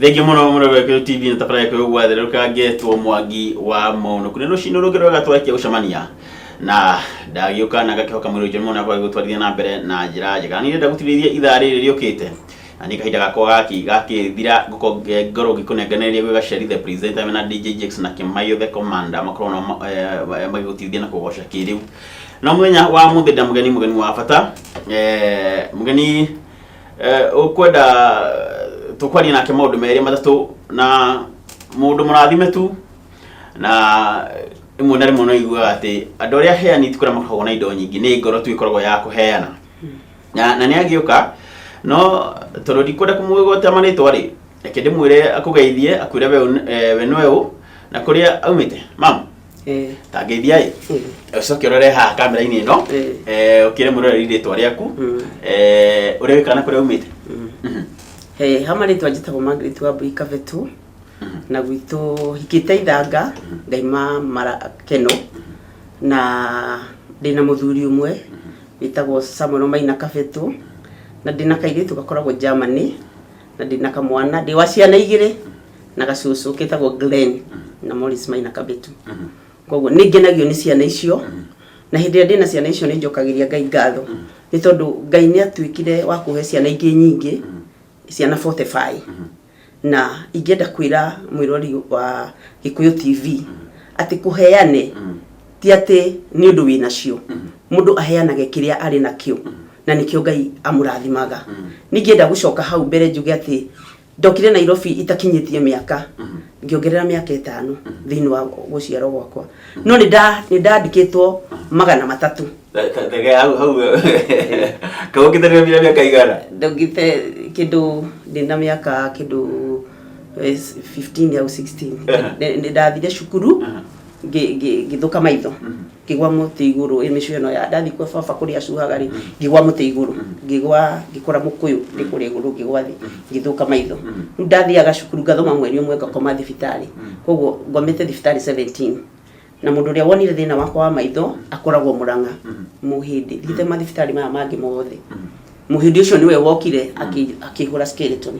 Thengiũ mũno mũno Gĩkũyũ TV na tabarĩra Gĩkũyũ gwatherũka ngetwo Mwangi wa Maũnũku. Nĩ rũcinĩ rũngĩ rwega twarĩkia gũcemania na ndagĩũka na ngakĩhoka mwĩrĩ ũcio mũno akwa gũtwarithia na mbere na njĩra njega. Niĩ ndĩrenda gũtirĩria ithaa rĩrĩ rĩũkĩte na nĩ kahinda gakwa gakĩthira ngorwo ngĩkũnenganĩria gwĩ Gaceri the presenter mena DJ Jakes na Kĩmaiyũ the commander makorwo no magĩgũtirithia na kũgoca kĩrĩu. No mũthenya wa mũthĩ nda mũgeni mũgeni wa bata mũgeni ũkwenda tũkwaria nake maũndũ merĩ matatũ na mũndũ mũrathime tu na rĩmwe na rĩmwe no iguaga atĩ andũ arĩa aheani ti kũrĩa makoragwo na indo nyingĩ nĩ ngoro tu ĩkoragwo ya kũheana na nĩ agĩũka no tondũ ndikwenda kũmũgweta marĩtwa rĩ reke ndĩmwĩre akũgeithie akwĩre we nĩwe ũ na kũrĩa aumĩte mam. Ta ngeithia ĩ. Ũcoke ũrore haha kamera-inĩ ĩno. Ũkĩre mũroreri rĩtwa rĩaku, ũrĩa wĩkaga na kũrĩa umĩte. He ha marĩtwa njĩtagwo Margaret Wambui Kabetu na gwitũ hikĩte ithanga ngaima mara keno na ndĩna mũthuri ũmwe wĩtagwo Samuel Maina Kabetu na ndĩna kairĩtu gakoragwo Germany na ndĩna kamwana ndĩ wa ciana igĩrĩ na gacũcũ ketagwo Glenn na Morris Maina Kabetu. Koguo nĩ ngenagio nĩ ciana icio na hĩndĩ ĩrĩa ndĩna ciana icio nĩ njokagĩria Ngai ngatho nĩ tondũ Ngai nĩ atuĩkire wa kũhe ciana ingĩ nyingĩ, ciana 45. Na ingĩenda kwĩra mwĩrori wa Gĩkũyũ TV atĩ kũheane ti atĩ nĩ ũndũ wĩnacio, mũndũ aheanage kĩrĩa arĩ nakĩo na nĩkĩo Ngai amũrathimaga. Ningĩenda gũcoka hau mbere njuge atĩ ndokire Nairobi itakinyĩtie mĩaka, ngĩongerera mĩaka 5 thĩinĩ wa gũciarwo gwakwa, no nĩ ndandĩkĩtwo 300. Tega hau hau kau ũkĩte mĩaka igana? Ndokĩte kĩndũ ndĩna mĩaka kĩndũ 15 au 16. Nĩ ndathire cukuru ngĩthũka maitho, ngĩgwa mũtĩ igũrũ ĩ mĩcuha ĩno ya ndathiĩ kwa baba kũrĩa acuhaga rĩ, ngĩgwa mũtĩ igũrũ, ngĩgwa ngĩkora mũkũyũ ndĩ kũrĩa igũrũ, ngĩgwa thĩ ngĩthũka maitho. Rĩu ndathiaga cukuru ngathoma mweri ũmwe ngakoma thibitarĩ, koguo ngomete thibitarĩ 17 na mũndũ ũrĩa wonire thĩna wakwa wa maitho akoragwo Mũrang'a Mũhĩndĩ. Thiĩte mathibitarĩ maya mangĩ mothe, Mũhĩndĩ ũcio nĩwe wokire akĩhũra skeleton,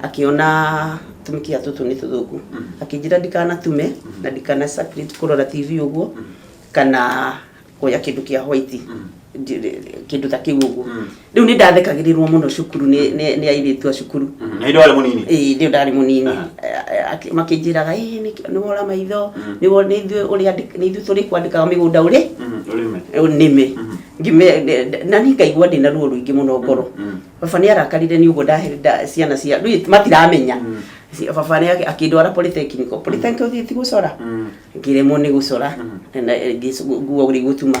akĩona tũmĩkiha tũtũ nĩ tũthũku, akĩnjĩra ndikanatume na ndikana circulate kũrora TV ũguo kana kuoya kĩndũ kĩa white, kĩndũ ta kĩu ũguo. Rĩu nĩ ndathekagĩrĩrwo mũno cukuru nĩ airĩtu a cukuru. Na hĩndĩ warĩ mũnini? Ĩĩ, nĩo ndarĩ mũnini. Makĩnjĩraga, "Ĩ nĩ wora maitho, nĩ ithuĩ ũrĩa nĩ ithuĩ tũrĩkwandĩkaga mĩgũnda ũrĩ ũrĩme." Nĩme ngime na niĩ ngaigua ndĩna ruo rũingĩ mũno ngoro. Baba nĩ arakarire nĩ ũguo ndahe ciana cia rĩu matiramenya. Baba nĩ akĩndwara polytechnic. Polytechnic ũthiĩ ti gũcora, ngĩremwo nĩ gũcora na nguo rĩ gũtuma.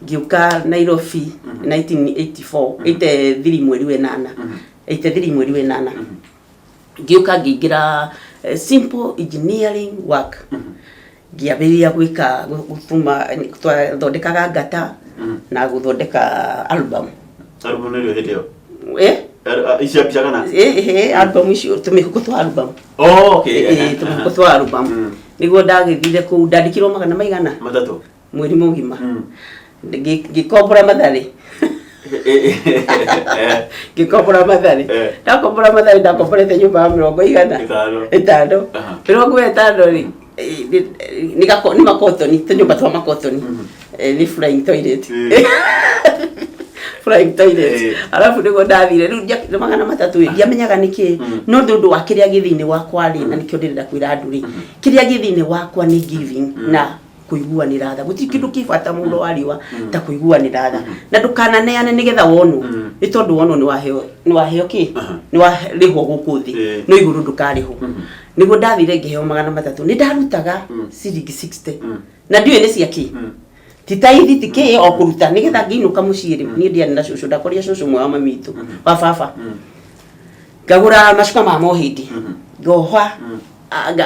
Ngĩũka Nairobi 1984, 83 mweri wa ĩnana, 83 mweri wa ĩnana ngĩũka ngĩingĩra simple engineering work, ngĩambĩrĩria gwĩka gũtuma, twathondekaga ngata na gũthondeka album. Album nĩ hĩndĩ ĩyo? Eh? Ici mbica kana? Ĩ album icio, tũmĩhuko twa album. Oh, okay. Ĩ, tũmĩhuko twa album. Nĩguo ndagĩthire kũu ndandĩkirwo magana maigana? 300. Mweri mũgima. Ngĩkombora Mathare, ngĩkombora Mathare. Ndakombora Mathare, ndakomborete nyũmba ya mĩrongo igana? 5. 5. 50 rĩ, nĩ makotoni, tũnyũmba twa makotoni. Nĩ flying toilet. Flying toilet. Arabu nĩguo ndathire rĩu nĩ 300 ĩ, ndiamenyaga nĩkĩ, no nĩ ũndũ wa kĩrĩa gĩ thĩinĩ wakwa rĩ, na nĩkĩo ndĩrenda kwĩra andũ rĩ, kĩrĩa gĩ thĩinĩ wakwa nĩ giving na kũiguanĩra tha. Gũtirĩ kĩndũ kĩ bata mũno wa riũa ta kũiguanĩra tha, na ndũkananeane nĩgetha wonwo, nĩ tondũ wonwo nĩ waheo, nĩ waheo kĩ, nĩ warĩhwo gũkũ thĩ, no igũrũ ndũkarĩhwo. Nĩguo ndathire ngĩheo 300, nĩ ndarutaga ciringi 60 na ndiũĩ nĩ cia kĩ, ti taithi ti kĩ, o kũruta nĩgetha ngĩinũka mũciĩ rĩ, niĩ ndiarĩ na cũcũ, ndakorire cũcũ ũmwe wa mami witũ wa baba, ngagũra macuka ma mohĩndĩ, ngoha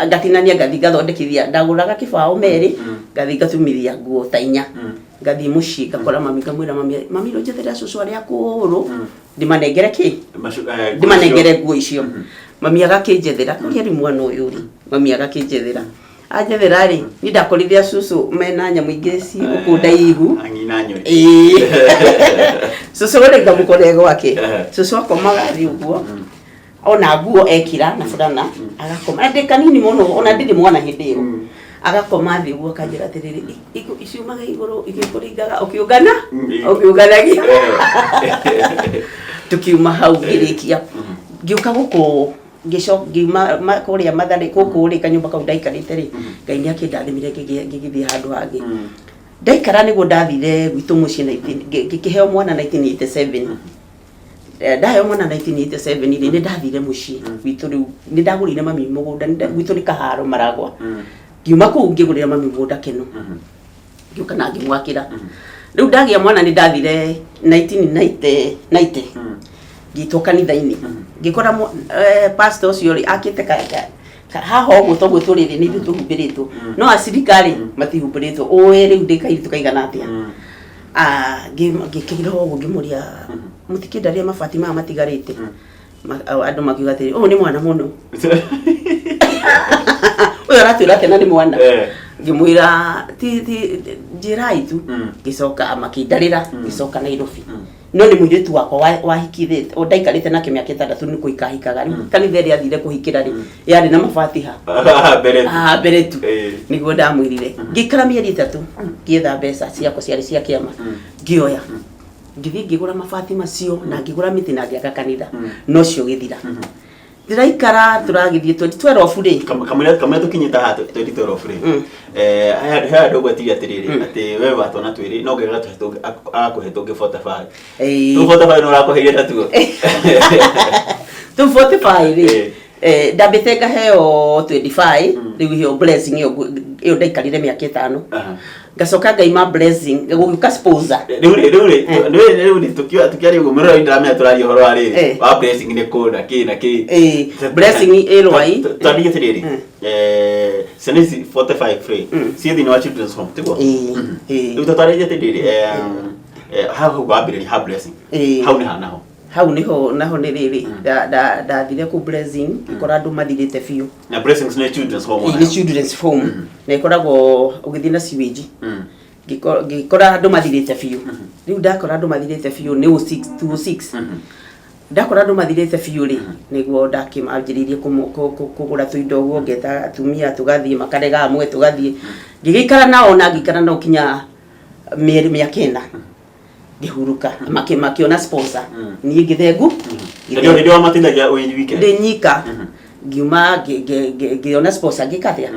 ngatinania, ngathi ngathondekithia, ndagũraga kĩbaũ merĩ, ngathi ngatumithia nguo ta inya, ngathiĩ mũciĩ ngakora mami, ngamwĩra, "Mami, mami, njetherera cũcũ arĩa akũrũ ndĩmanengere kĩ, ndĩmanengere nguo icio." Mami agakĩnjethera kũrĩa rĩu mwana ũyũ rĩ, mami agakĩnjethera, anjethera rĩ, niĩ ndakorire cũcũ mena nyamũ ingĩ cigũkũnda ihu. Ang'ina nyoni. Ĩĩ. Cũcũ rĩ, ngamũkora gwake. Cũcũ akomaga thĩ ũguo. Ona nguo ekira na burana agakoma, na ndĩ kanini mũno, ona ndirĩ mwana hĩndĩ ĩyo. Agakoma thĩ ũguo, akanjĩra atĩrĩrĩ, "Ciumaga igũrũ igĩkũringaga ũkĩũngana ũkĩũnganagia." Tukiuma hau, ngĩrĩkia, ngĩũka gũkũ, ngĩcoka ngiuma kũrĩa Mathare, gũkũ rĩ, kanyũmba kau ndaikarĩte rĩ, Ngai nĩ akĩndathimire, ngĩgĩthiĩ handũ hangĩ. Ndaikara nĩguo ndathire gwitũ mũciĩ ngĩkĩheo mwana 1987. Ndaheo mwana 1987 rĩ, nĩ ndathire mũciĩ gwitũ. Rĩu nĩ ndagũrĩire mami mũgũnda. Gwitũ nĩ Kaharo Maragwa. Ngiuma kũu, ngĩgũrĩra mami mũgũnda Keno, ngĩũka na ngĩmwakĩra. Rĩu ndagĩa mwana, nĩ ndathire 1990 90, ngĩtwo kanitha-inĩ, ngĩkora pastor ũcio rĩ, akĩte haha ũguo toguo tũrĩ rĩ, nĩ ithuĩ tũhumbĩrĩtwo, no acirika rĩ, matihumbĩrĩtwo. Ũĩ rĩu ndĩ kairĩtu kaigana atĩa? Ah, ngĩkĩra ũguo, ngĩmũria, "Mũtikĩndarĩre mabati maya matigarĩte?" Andũ makiuga atĩrĩ, "Ũyũ nĩ mwana mũno, ũyũ aratwĩra atĩa na nĩ mwana?" Ngĩmwĩra, "Ti ti, njĩrai tu." Ngĩcoka makĩndarĩra, ngĩcoka Nairobi. No nĩ mũirĩtu wakwa wahikithĩte, o ndaikarĩte nake mĩaka 6, nĩ kũhikahikaga. Rĩu kanitha ĩrĩa athire kũhikĩra rĩ, yarĩ na mabati ha mbere tu. Haha mbere tu. Nĩguo ndamwĩrire. Ngĩikara mĩeri 3, ngĩetha mbeca ciakwa ciarĩ cia kĩama, ngĩoya, ngĩthiĩ ngĩgũra mabati macio na ngĩgũra mĩtĩ na ngĩaka kanitha. No cio gĩthira ndĩraikara, tũragĩthiĩ 2012 rĩ. Kamũira tũkinyĩte haha 2012 rĩ, he handũ ũgwetirie atĩrĩrĩ, atĩ we wa twana twĩrĩ no Ngai agakũhe tũngĩ 45. Tũ 45 nĩ ũrakũheire natuo? Tũ 45 rĩ, ndambĩte ngaheo 25. Rĩu ĩyo blessing ĩyo ĩyo ndaikarire mĩaka 5. Ngacoka ngaima blessing, gũgĩũka sponsor. Rĩu rĩ, rĩu rĩ, tũkĩaria ũguo, mũrori ndaramenya tũraria ũhoro wa rĩrĩ wa blessing nĩ kũ na kĩ na kĩ. Blessing ĩrwai. Twarie atĩrĩrĩ, ciana ici 45 rĩ, ciĩ thĩinĩ wa children's home, tiguo? Ĩĩ. Rĩu tũtarĩrie atĩrĩrĩ, hau wambĩrĩria ha blessing, hau nĩ hanaho? Hau niho naho nĩ rĩrĩ, ndathire kũ blessing, ngĩkora andũ mathirĩte biũ. Na blessings nĩ children's home? Ĩĩ, nĩ children's home, na ĩkoragwo ũgĩthiĩ na sewage. Ngĩkora andũ mathirĩte biũ. Rĩu ndakora andũ mathirĩte biũ nĩ 06 206. Ndakora andũ mathirĩte biũ rĩ, nĩguo ndakĩmanjĩrĩirie kũgũra tũindo ũguo, ngeta atumia tũgathiĩ, makarega amwe, tũgathiĩ, ngĩgĩikara nao na ngĩikara nao kinya mĩeri mĩaka 4, ngĩhurũka. Makĩona sponsor. Niĩ ngĩthengu. Hĩndĩ ĩyo wamateithagia wĩ wike? Ndĩ nyika. Ngiuma, ngĩona sponsor, ngĩka atĩa,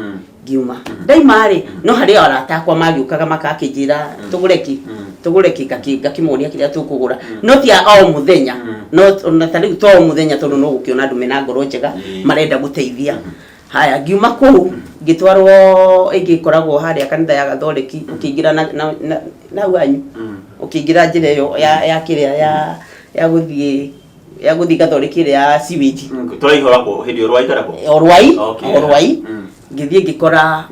ngiuma. Ndaima rĩ, no harĩ o arata akwa magĩũkaga makakĩnjĩra, "Tũgũre kĩ, tũgũre kĩ?" Ngakĩmonia kĩrĩa tũkũgũra, no ti o mũthenya. No ona ta rĩu to o mũthenya, tondũ no gũkĩona andũ mena ngoro njega, marenda gũteithia. Haya, ngiuma kũu, ngĩtwarwo ĩngĩ ĩkoragwo harĩa kanitha ya Gathoreki, ũkĩingĩra na hau hanyu, ũkĩingĩra njĩra ĩyo ya kĩrĩa ya gũthiĩ Gathoreki ĩrĩa ya sewage. Tũraihora kũ hĩndĩ ĩyo rwaikara kũ? O Rwai. Okay. O Rwai. Ngĩthiĩ ngĩkora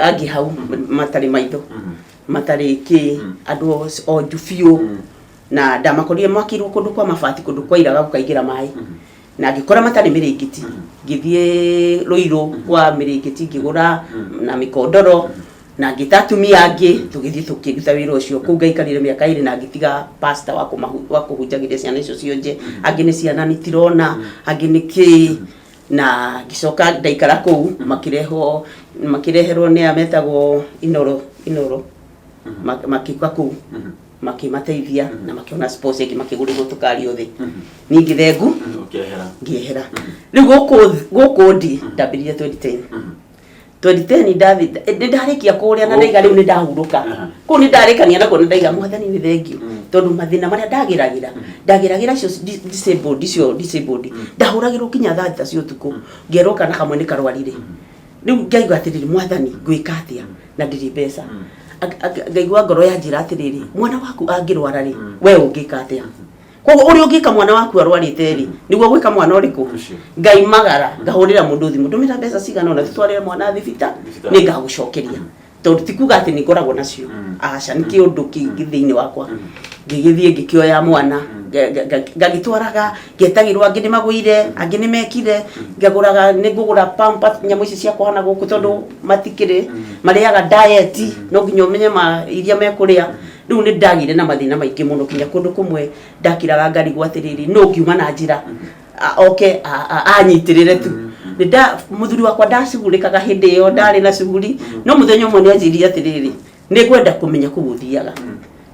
angĩ hau matarĩ maitho, matarĩ kĩ, andũ onju biũ. Na ndamakorire mwakĩirwo kũndũ kwa mabati, kũndũ kwairaga gũkaingĩra maĩ, na ngĩkora matarĩ mĩrĩngĩti. Ngĩthiĩ Rũirũ kwa mĩrĩngĩti, ngĩgũra na mĩkondoro na ngĩta atumia angĩ, tũgĩthiĩ tũkĩruta wĩra ũcio kũu. Ngaikarire mĩaka 2 na ngĩtiga pastor wa kũhunjagĩria ciana icio cionje. Angĩ nĩ ciana nĩtirona, angĩ nĩ kĩ. Na ngĩcoka ndaikara kũu, makĩrehwo, makĩreherwo nĩ aya metagwo Inoro. Inoro makĩũka kũu, makĩmateithia na makĩona sponsor ĩngĩ, makĩgũrĩrwo tũkari othe. Niĩ ngĩthengu. Ũkĩehera. Ngĩehera. Rĩu gũkũ ndi ndambĩrĩria 2010. 2010 ndathi, nĩ ndarĩkia kũrĩa na ndaiga rĩu nĩ ndahurũka. Kũu nĩ ndarĩkania nakuo, nĩ ndaiga, "Mwathani, nĩ thengiũ," tondũ mathĩna marĩa ndageragira icio disabled, icio disabled, ndahũragĩrwo kinya thaa 6 cia ũtukũ, ngerwo kana kamwe nĩ karwarire. Rĩu ngaigua atĩrĩrĩ, "Mwathani, ngwĩka atĩa na ndirĩ mbeca?" Ngaigua ngoro yanjĩra atĩrĩrĩ, "Mwana waku angĩrwara rĩ, we ũngĩka atĩa?" Koguo ũrĩa ũngĩka mwana waku arwarĩte rĩ, nĩguo gwĩka mwana ũrĩkũ. Ũcio. Ngaimagara, ngahũrĩra mũndũ thimũ, "Ndũmĩra mbeca cigana ũna tũtwarĩre mwana thibita." Thibitarĩ. Nĩ ngagũcokeria, tondũ ti kuga atĩ nĩ ngoragwo nacio. Aca, nĩ kĩũndũ kĩngĩ thĩinĩ wakwa. Ngĩgĩthiĩ ngĩkĩoya mwana, ngagĩtwaraga, ngetagĩrwo, angĩ nĩ magũire, angĩ nĩ mekire. Ngagũraga, nĩ ngũgũra pamper, nyamũ ici cia kũhana gũkũ, tondũ matikĩrĩ marĩaga diet, no nginya ũmenye ma iria mekũrĩa. Rĩu nĩ ndagĩire na mathĩna maingĩ mũno, kinya kũndũ kũmwe ndakiraga ngarigwo atĩrĩrĩ, no ngiuma na njĩra. Oke anyitĩrĩre tu. Nĩ nda mũthuri wakwa ndacugurĩkaga hĩndĩ ĩyo, ndarĩ na cuguri, no mũthenya ũmwe nĩ anjĩrire atĩrĩrĩ, nĩ ngwenda kũmenya kũu ũthiaga.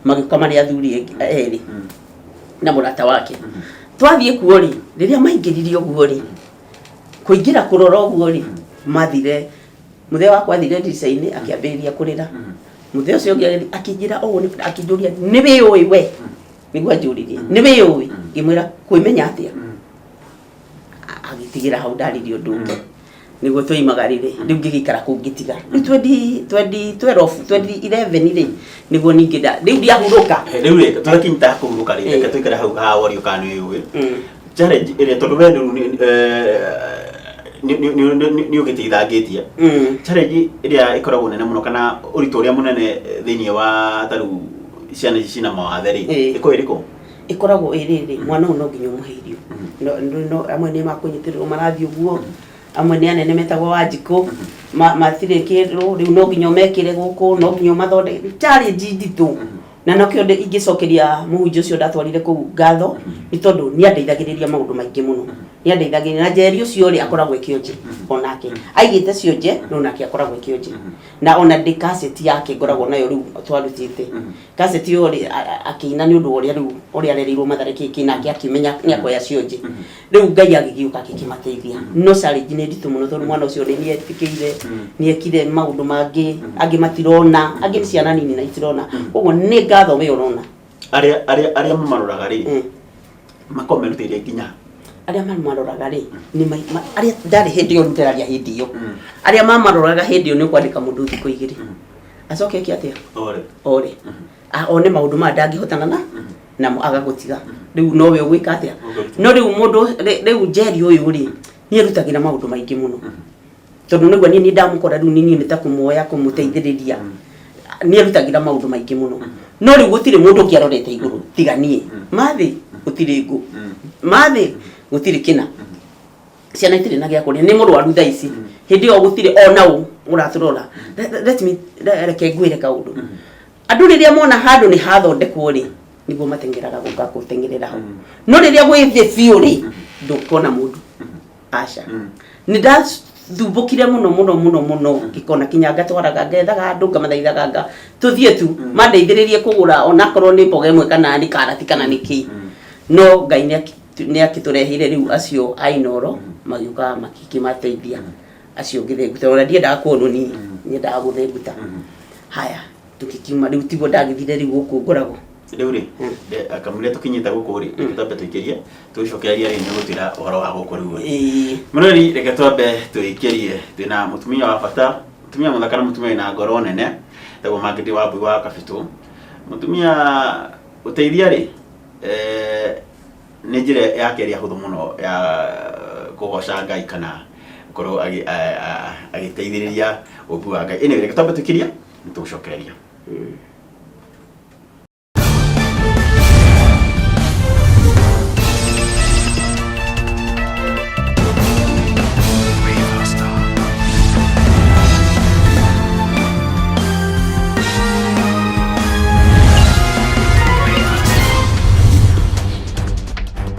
Magĩũka marĩ athuri erĩ na mũrata wake. Twathiĩ kuo rĩ, rĩrĩa maingĩrire ũguo rĩ, kũingĩra kũrora ũguo rĩ, mathire mũthee wakwa athire ndirica-inĩ akĩambĩrĩria kũrĩra. Mũthee ũcio ũngĩ agĩthiĩ akĩnjĩra ũũ, akĩnjũria, "Nĩ wĩyũĩ we?" Nĩguo anjũririe, "Nĩ wĩyũĩ?" Ngĩmwĩra, "Kwĩmenya atĩa?" Agĩtigĩra hau, ndaririe ũndũ ũngĩ. Nĩguo twoimagarire rĩu, ngĩgĩikara kũu, ngĩtiga rĩu 20 20 12, 2011 rĩ, nĩguo ningĩ rĩu ndiahurũka. Rĩu rĩ, tũrakinyita kũhurũka rĩ, reke tũikare hau ha worio kana nĩ ũĩ challenge ĩrĩa, tondũ we rĩu nĩ ũgĩteithangĩtie, challenge ĩrĩa ĩkoragwo nene mũno kana ũritũ ũrĩa mũnene thĩinĩ wa ta rĩu ciana ici cina mawathe rĩ, ĩkoragwo ĩrĩkũ? Ĩkoragwo ĩ rĩrĩ, mwana ũyũ no nginya ũmũhe irio. No amwe nĩ makũnyitĩrĩrwo marathiĩ ũguo, amwe nĩ anene metagwo Wanjikũ, matirĩ kĩndũ. Rĩu no nginya ũmekĩre gũkũ, no nginya ũmathondeke. Challenge nditũ, na nokĩo ingĩcokeria mũhunjia ũcio ndatwarire kũu ngatho, nĩ tondũ nĩ andeithagĩrĩria maũndũ maingĩ mũno, nĩ andeithagĩrĩria. Na Njeri ũcio rĩ, akoragwo e kĩonje onake, aigĩte cionje, no nake akoragwo e kĩonje, na ona ndĩ kaseti yake ngoragwo nayo rĩu twarutĩte kaseti ĩyo rĩ, akĩina nĩ ũndũ wa ũrĩa rĩu ũrĩa arereirwo Mathare kĩkĩ, nake akĩmenya nĩ akoya cionje. Rĩu Ngai agĩgĩũka agĩkĩmateithia, no challenge nĩ nditũ mũno, tondũ mwana ũcio nĩ etĩkĩire, nĩ ekire maũndũ mangĩ, angĩ matirona, angĩ nĩ ciana nini na itirona. Koguo nĩ ngatho we ũrona. Arĩa mamaroraga rĩ, makoragwo merutĩire nginya Arĩa mamaroraga rĩ, nĩ arĩa ndarĩ hĩndĩ ĩyo, rĩu ndĩraria hĩndĩ ĩyo, arĩa mamaroraga hĩndĩ ĩyo nĩ ũkwandĩka mũndũ thikũ 2, acoke eke atĩa? Ore. Ore. One maũndũ maya ndangĩhotana na namo, agagũtiga. Rĩu nowe ũgwĩka atĩa? Ũgũtiga. No rĩu mũndũ rĩu Njeri ũyũ rĩ, nĩ erutagĩra maũndũ maingĩ mũno, tondũ nĩguo niĩ ndamũkora rĩu nĩ niĩ nĩ ta kũmuoya kũmũteithĩrĩria. Nĩ erutagĩra maũndũ maingĩ mũno, no rĩu gũtirĩ mũndũ ũngĩ arorete igũrũ tiga niĩ. Mathĩ gũtirĩ ngũ, mathĩ gũtirĩ kĩna, ciana itirĩ na gĩa kũrĩa, nĩ mũrwaru thaa ici. Hĩndĩ ĩyo gũtirĩ ona ũ ũratũrora. Let me reke ngwĩre kaũndũ. Andũ rĩrĩa mona handũ nĩ hathondekwo rĩ, nĩguo mateng'eraga gũka gũteng'erera hau, no rĩrĩa gwĩ thĩ biũ rĩ, ndũkona mũndũ, aca. Nĩ ndathumbũkire mũno mũno mũno mũno, ngĩkona kinya ngatwaraga, ngethaga andũ, ngamathaithaga nga tũthiĩ tu mandeithĩrĩrie kũgũra, onakorwo nĩ mboga ĩmwe kana nĩ karati kana nĩ kĩ. No Ngai nĩ akĩtũreheire rĩu acio a Inooro, magĩũka makĩmateithia acio ngĩthenguta. Ona ndiendaga kuonwo niĩ, nyendaga gũthenguta. Haya, tũgĩkiuma rĩu, tiguo ndagĩthire rĩu gũkũ ngoragwo. Rĩu rĩ, kamũira tũkinyĩte gũkũ rĩ, reke twambe tũikĩrie, tũgĩcokereria rĩ, nĩ gũtwĩra ũhoro wa gũkũ rĩu rĩ. Mũrori, reke twambe tũikĩrie. Twĩna mũtumia wa bata, mũtumia mũthaka na mũtumia wĩna ngoro nene, etagwo Margaret Wambui wa Kabitũ. Mũtumia ũteithia rĩ, nĩ njĩra yake ĩrĩa hũthũ mũno ya kũgoca Ngai kana gũkorwo agĩteithĩrĩria ũmbi wa Ngai. Anyway, reke twambe tũikĩrie, nĩ tũgũcokereria.